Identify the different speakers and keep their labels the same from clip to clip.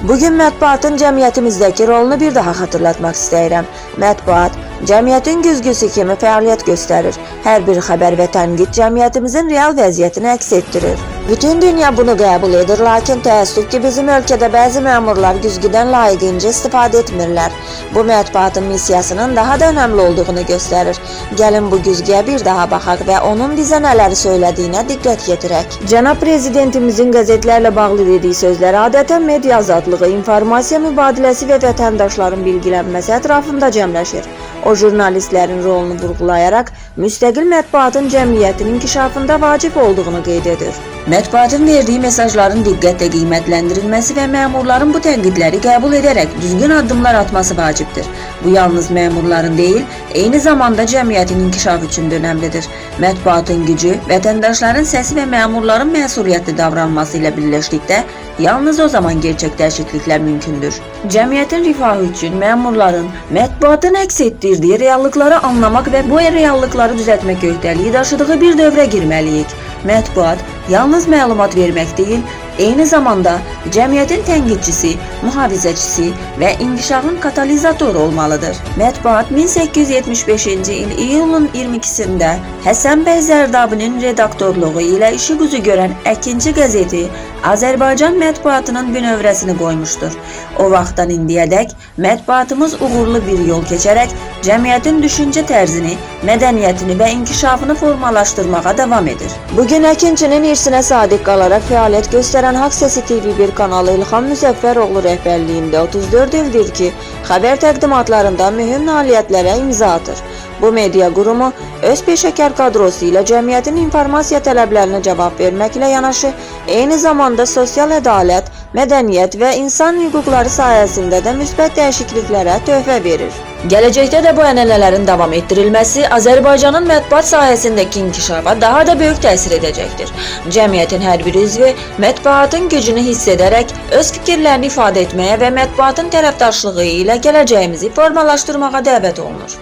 Speaker 1: Bugün mətbuatın cəmiyyətimizdəki rolunu bir daha xatırlatmaq istəyirəm. Mətbuat cəmiyyətin güzgüsü kimi fəaliyyət göstərir. Hər bir xəbər və tənqid cəmiyyətimizin real vəziyyətini əks etdirir. Bütün dünya bunu qəbul edir, lakin təəssüf ki, bizim ölkədə bəzi məmurlar güzgüdən layiqincə istifadə etmirlər. Bu mətbuatın missiyasının daha da önəmli olduğunu göstərir. Gəlin bu güzgüyə bir daha baxaq və onun bizə nələri söylədiyinə diqqət yetirək. Cənab prezidentimizin qəzetlərlə bağlı dediyi sözlər adətən media azadlığı, informasiya mübadiləsi və vətəndaşların bilgilənməsi ətrafında cəmləşir. O jurnalistlərin rolunu vurğulayaraq müstəqil mətbuatın cəmiyyətin inkişafında vacib olduğunu qeyd edir. Mətbuatın verdiyi mesajların diqqətlə qiymətləndirilməsi və məmurların bu tənqidləri qəbul edərək düzgün addımlar atması vacibdir. Bu yalnız məmurların deyil, eyni zamanda cəmiyyətin inkişafı üçün də önəmlidir. Mətbuatın gücü, vətəndaşların səsi və məmurların məsuliyyətli davranması ilə birləşdikdə yalnız o zaman gerçək dəyişikliklər mümkündür. Cəmiyyətin rifahı üçün məmurların mətbuatın əks etdirdiyi reallıqları anlamaq və bu reallıqları düzəltmək öhdəliyi daşıdığı bir dövrə girməliyik. Mətbuat yalnız məlumat vermək deyil, eyni zamanda cəmiyyətin tənqidçisi, mühafizəçisi və inkişafın katalizatoru olmalıdır. Mətbuat 1875-ci il iyulun 22-sində Həsən bəy Zərdabinin redaktorluğu ilə işıq üzü görən Əkinçi qəzeti Azərbaycan mətbuatının bünövrəsini qoymuşdur. O vaxtdan indiyədək mətbuatımız uğurlu bir yol keçərək cəmiyyətin düşüncə tərzini, mədəniyyətini və inkişafını formalaşdırmağa davam edir. Bugün Əkinçinin irsinə sadiq qalaraq fəaliyyət göstərən Haqq Səsi TV1 kanalı İlham Müzəffəroğlu rəhbərliyində 34 ildir ki, xəbər təqdimatlarında mühüm nailiyyətlərə imza atır. Bu media qurumu öz peşəkar kadrosu ilə cəmiyyətin informasiya tələblərinə cavab verməklə yanaşı, eyni zamanda sosial ədalət, mədəniyyət və insan hüquqları sahəsində də müsbət dəyişikliklərə töhfə verir. Gələcəkdə də bu ənənələrin davam etdirilməsi Azərbaycanın mətbuat sahəsindəki inkişafa daha da böyük təsir edəcəkdir. Cəmiyyətin hər bir üzvü mətbuatın gücünü hiss edərək öz fikirlərini ifadə etməyə və mətbuatın tərəfdaşlığı ilə gələcəyimizi formalaşdırmağa dəvət olunur.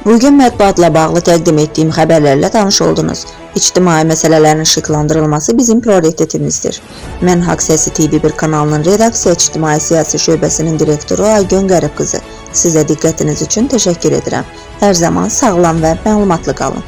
Speaker 1: Bugün mətbuatla bağlı təqdim etdiyim xəbərlərlə tanış oldunuz. İctimai məsələlərin işıqlandırılması bizim prioritetimizdir. Mən Haqq Səsi TV1 kanalının redaksiya ictimai siyasi şöbəsinin direktoru Aygün Qərib qızı. Sizə diqqətiniz üçün təşəkkür edirəm. Hər zaman sağlam və məlumatlı qalın.